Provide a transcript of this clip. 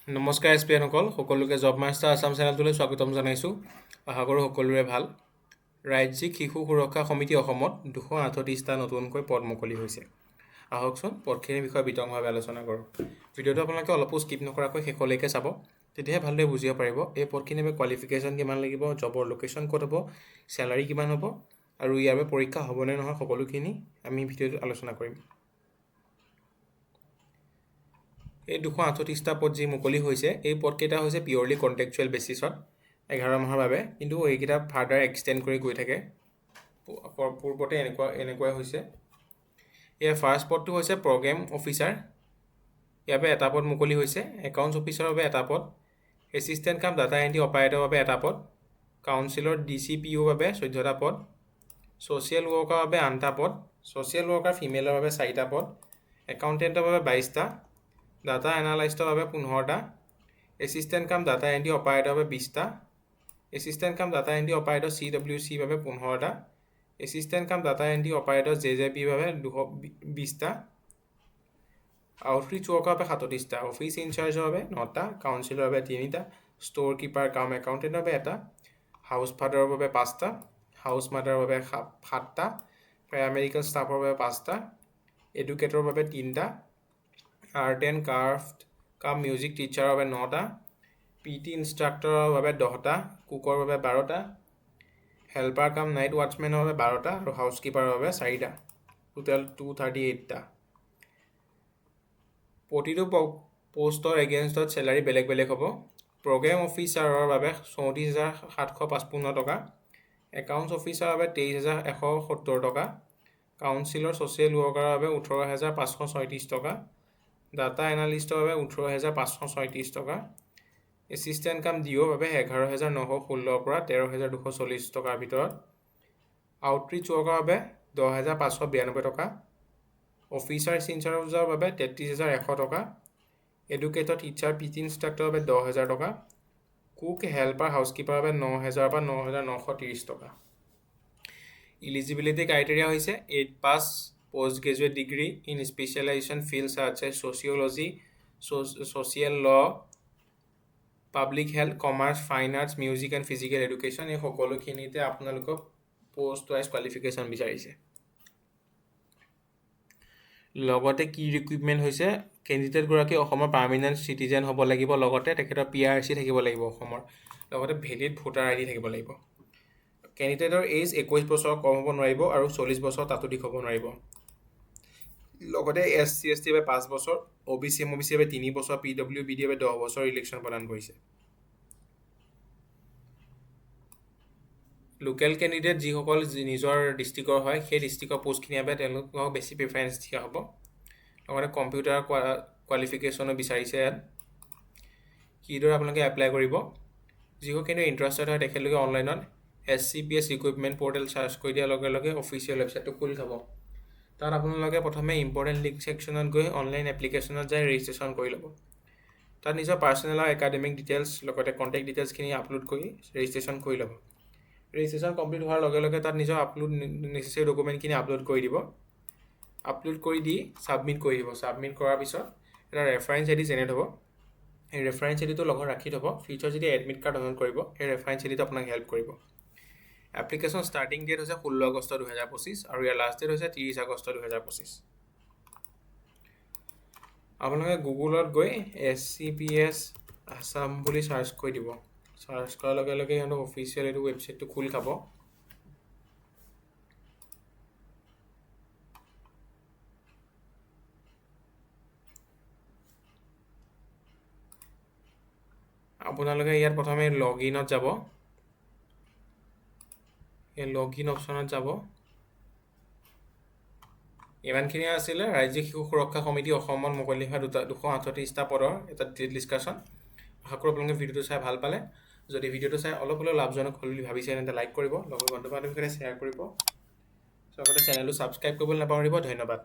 নমস্কাৰ এছপিএনসকল, সকলোকে job master Assam চেনেলটোলৈ স্বাগতম জনাইছোঁ। আশা কৰোঁ সকলোৰে ভাল। ৰাজ্যিক শিশু সুৰক্ষা সমিতি অসমত 238টা নতুনকৈ পদ মুকলি হৈছে। আহকচোন পদখিনিৰ বিষয়ে বিতংভাৱে আলোচনা কৰোঁ। ভিডিঅ'টো আপোনালোকে অলপো স্কিপ নকৰাকৈ শেষলৈকে চাব, তেতিয়াহে ভালদৰে বুজিব পাৰিব এই পদখিনিৰ বাবে কোৱালিফিকেশ্যন কিমান লাগিব, জবৰ লোকেশ্যন ক'ত হ'ব, চেলাৰী কিমান হ'ব আৰু ইয়াৰ বাবে পৰীক্ষা হ'বনে নহয়, সকলোখিনি আমি ভিডিঅ'টোত আলোচনা কৰিম। এই 238টা পদ যি মুকলি হৈছে, এই পদকেইটা হৈছে পিয়'ৰলি কণ্ট্ৰেকচুৱেল বেচিছত 11 মাহৰ বাবে, কিন্তু এইকেইটা ফাৰ্ডাৰ এক্সটেণ্ড কৰি গৈ থাকে। পূৰ্বতে এনেকুৱাই হৈছে। ইয়াৰ ফাৰ্ষ্ট পদটো হৈছে প্ৰগ্ৰেম অফিচাৰ, ইয়াৰ বাবে এটা পদ মুকলি হৈছে। একাউণ্টছ অফিচাৰৰ বাবে এটা পদ, এছিষ্টেণ্ট কাম ডাটা এণ্ট্ৰি অপাৰেটৰৰ বাবে এটা পদ, কাউন্সিলৰ ডিচিপিঅ'ৰ বাবে 14টা পদ, ছ'চিয়েল ৱৰ্কাৰৰ বাবে 8টা পদ, ছ'চিয়েল ৱৰ্কাৰ ফিমেলৰ বাবে 4টা পদ, একাউণ্টেণ্টৰ বাবে 22টা, ডাটা এনালাইষ্টৰ বাবে 15টা, এছিষ্টেণ্ট কাম ডাটা এণ্ট্ৰি অপাৰেটৰৰ বাবে 20টা, এছিষ্টেণ্ট কাম ডাটা এণ্ট্ৰি অপাৰেটৰ চিডব্লিউচিৰ বাবে 15টা, এছিষ্টেণ্ট কাম ডাটা এণ্ট্ৰি অপাৰেটৰ জেজেবিৰ বাবে 220টা, আউটৰিচ ৱৰ্কাৰ বাবে 37টা, অফিচ ইনচাৰ্জৰ বাবে 9টা, কাউন্সিলৰ বাবে 3টা, ষ্ট'ৰ কিপাৰ কাম একাউণ্টেণ্টৰ বাবে 1টা, হাউচ ফাদাৰৰ বাবে 5টা, হাউচ মাদাৰৰ বাবে 7টা, পেৰামেডিকেল ষ্টাফৰ বাবে 5টা, এডুকেটৰৰ বাবে 3টা, আৰ্ট এণ্ড ক্ৰাফ্ট কাম মিউজিক টিচাৰৰ বাবে 9টা, পিটি ইনষ্ট্ৰাক্টৰৰ বাবে 10টা, কুকৰ বাবে 12টা, হেল্পাৰ কাম নাইট ৱাটছমেনৰ বাবে 12টা আৰু হাউচকিপাৰৰ বাবে 4টা। টোটেল 238টা। প্ৰতিটো পষ্টৰ এগেইনষ্টত চেলাৰী বেলেগ বেলেগ হ'ব। প্ৰগ্ৰেম অফিচাৰৰ বাবে 34,755 টকা, একাউণ্টছ অফিচাৰৰ বাবে 23,170 টকা, কাউন্সিলৰ ছ'চিয়েল ৱৰ্কাৰৰ বাবে 18,536 টকা, ডাটা এনালিষ্টৰ বাবে 18,536 টকা, এছিষ্টেণ্ট কাম ডিঅ'ৰ বাবে 11,916ৰ পৰা 13,240 টকাৰ ভিতৰত, আউটৰিচ ৱৰ্কাৰৰ বাবে 10,592 টকা, অফিচাৰ ইনচাৰ্জৰ বাবে 33,100 টকা, এডুকেটৰ টিচাৰ পিটি ইনষ্ট্ৰাক্টৰৰ বাবে 10,000 টকা, কুক হেল্পাৰ হাউচকিপাৰৰ বাবে 9,000ৰ পৰা 9,930 টকা। ইলিজিবিলিটি ক্ৰাইটেৰিয়া হৈছে 8 pass, post graduate degree in specialization field such as sociology, social law, public health, commerce, fine arts, music and physical education, এই সকলোখিনিতে আপোনালোকক পষ্ট ৱাইজ কোৱালিফিকেশ্যন বিচাৰিছে। লগতে কি ৰিকুইৰমেণ্ট হৈছে, কেণ্ডিডেটগৰাকী অসমৰ পাৰ্মানেণ্ট চিটিজেন হ'ব লাগিব, লগতে তেখেতৰ পিআৰচি থাকিব লাগিব অসমৰ, লগতে ভেলিড ভোটাৰ আইডি থাকিব লাগিব। কেণ্ডিডেটৰ এইজ 21 বছৰ কম হ'ব নোৱাৰিব আৰু 40 বছৰ তাতোধিক হ'ব নোৱাৰিব। লগতে এছচি এছটিৰ বাবে 5 বছৰ, অ'বিচি এমঅ'বিচিৰ বাবে 3 বছৰ, পিডব্লিউবিডিৰ বাবে 10 বছৰ ৰিলেক্সেশ্যন প্ৰদান কৰিছে। লোকেল কেণ্ডিডেট যিসকল নিজৰ ডিষ্ট্ৰিক্টৰ হয়, সেই ডিষ্ট্ৰিক্টৰ পষ্টখিনিৰ বাবে তেওঁলোকক বেছি প্ৰিফাৰেঞ্চ দিয়া হ'ব। লগতে কম্পিউটাৰ কোৱালিফিকেশ্যনো বিচাৰিছে ইয়াত। কিদৰে আপোনালোকে এপ্লাই কৰিব, যিসকল কিন্তু ইণ্টাৰেষ্টেড হয় তেখেতলোকে অনলাইনত SCPS recruitment portal search কৰি দিয়াৰ লগে লগে অফিচিয়েল ৱেবছাইটটো খুলি খাব। তাত আপোনালোকে প্ৰথমে ইম্পৰ্টেণ্ট লিংক ছেকশ্যনত গৈ অনলাইন এপ্লিকেশ্যনত যাই ৰেজিষ্ট্ৰেশ্যন কৰি ল'ব। তাত নিজৰ পাৰ্চনেল আৰু একাডেমিক ডিটেইলছ লগতে কণ্টেক্ট ডিটেইলছখিনি আপলোড কৰি ৰেজিষ্ট্ৰেশ্যন কৰি ল'ব। ৰেজিষ্ট্ৰেশ্যন কমপ্লিট হোৱাৰ লগে লগে তাত নিজৰ আপলোড নেচেচেৰী ডকুমেণ্টখিনি আপলোড কৰি দিব। আপলোড কৰি দি ছাবমিট কৰি দিব। ছাবমিট কৰাৰ পিছত এটা ৰেফাৰেঞ্চ আইডি জেনেৰেট হ'ব। এই ৰেফাৰেঞ্চ আইডিটো লগত ৰাখি থ'ব। ফিউচাৰ যেতিয়া এডমিট কাৰ্ড ডাউনলোড কৰিব, সেই ৰেফাৰেঞ্চ আইডিটো আপোনাক হেল্প কৰিব। এপ্লিকেশ্যন ষ্টাৰ্টিং ডেট হৈছে 16 আগষ্ট 2025 আৰু ইয়াৰ লাষ্ট ডেট হৈছে 30 আগষ্ট 2025। আপোনালোকে গুগলত গৈ এছচিপিএছ আছাম বুলি চাৰ্চ কৰি দিব। চাৰ্চ কৰাৰ লগে লগে সিহঁতৰ অফিচিয়েল এইটো ৱেবছাইটটো খোল খাব। আপোনালোকে ইয়াত প্ৰথমে লগ ইনত যাব, এই লগ ইন অপশ্যনত যাব। ইমানখিনিয়ে আছিলে ৰাজ্যিক শিশু সুৰক্ষা সমিতি অসমত মুকলি হোৱা 238টা পদৰ এটা ডিটেইল ডিছকাশ্যন। আশা কৰোঁ আপোনালোকে ভিডিঅ'টো চাই ভাল পালে। যদি ভিডিঅ'টো চাই অলপ হ'লেও লাভজনক হ'ল বুলি ভাবিছে, তেন্তে লাইক কৰিব, লগৰ বন্ধু বান্ধৱীৰ সৈতে শ্বেয়াৰ কৰিব, লগতে চেনেলটো ছাবস্ক্ৰাইব কৰিবলৈ নাপাহৰিব। ধন্যবাদ।